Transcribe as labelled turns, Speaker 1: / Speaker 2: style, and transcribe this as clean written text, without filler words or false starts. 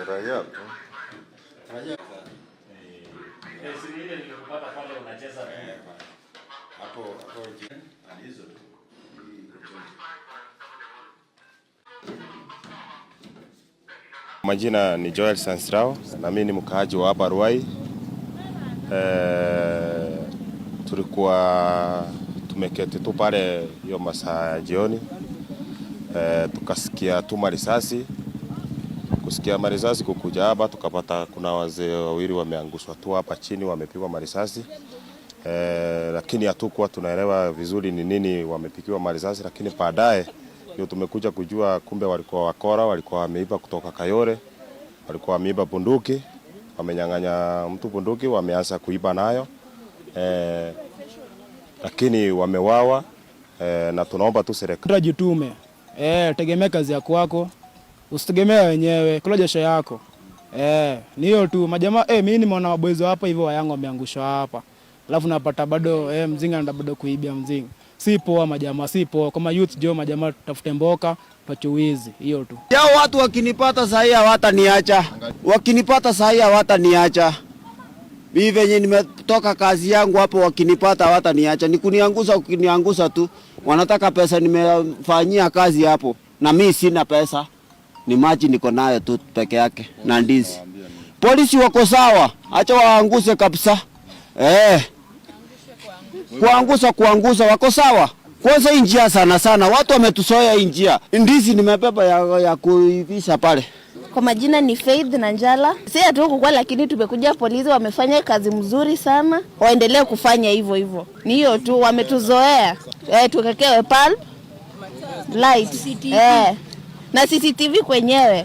Speaker 1: Raia tu.
Speaker 2: Ile nilikupata pale unacheza tu.
Speaker 1: Hapo hapo.
Speaker 3: Hizo tu.
Speaker 1: Majina ni Joel Sansrao na mimi ni mkaaji wa hapa Ruai. Tulikuwa tumeketi tu pale hiyo masaa ya jioni, tukasikia tu marisasi. Kusikia marisasi kukuja hapa tukapata kuna wazee wawili wameangushwa tu hapa chini, wamepigwa marisasi. Lakini hatukuwa tunaelewa vizuri ni nini wamepigiwa marisasi, lakini baadaye ndio tumekuja kujua kumbe walikuwa wakora, walikuwa wameiba kutoka Kayole, walikuwa wameiba bunduki, wamenyang'anya mtu bunduki, wameanza kuiba nayo, lakini wamewawa, na tunaomba tu serikali
Speaker 4: Jitume, tegemea kazi ya kwako, usitegemea wenyewe, kula jasho yako. Ni hiyo tu majamaa. Mimi nimeona maboys hapa hivyo wayangu wameangushwa hapa, alafu napata bado, mzinga ndo bado kuibia mzinga. Si poa majamaa, si poa. Kama youth jo majamaa, tutafute mboka tuache wizi, hiyo tu.
Speaker 5: Yao watu wakinipata sahi hawataniacha, wakinipata sahi hawataniacha. Mimi venye nimetoka kazi yangu hapo, wakinipata hawataniacha, ni kuniangusa, kuniangusa tu. Wanataka pesa nimefanyia kazi hapo, na mimi sina pesa, ni maji niko nayo tu peke yake na ndizi. Polisi wako sawa, acha waanguse kabisa. Kuangusa kuangusa wako sawa. Kwanza hii njia sana sana watu wametusoea hii njia. Ndizi nimebeba ya kuivisha pale.
Speaker 6: Kwa majina ni Faith na Njala. Si hatukukuwa lakini tumekuja, polisi wamefanya kazi mzuri sana, waendelee kufanya hivyo hivyo. Ni hiyo tu, wametuzoea. Tuwekewe pal light na CCTV kwenyewe.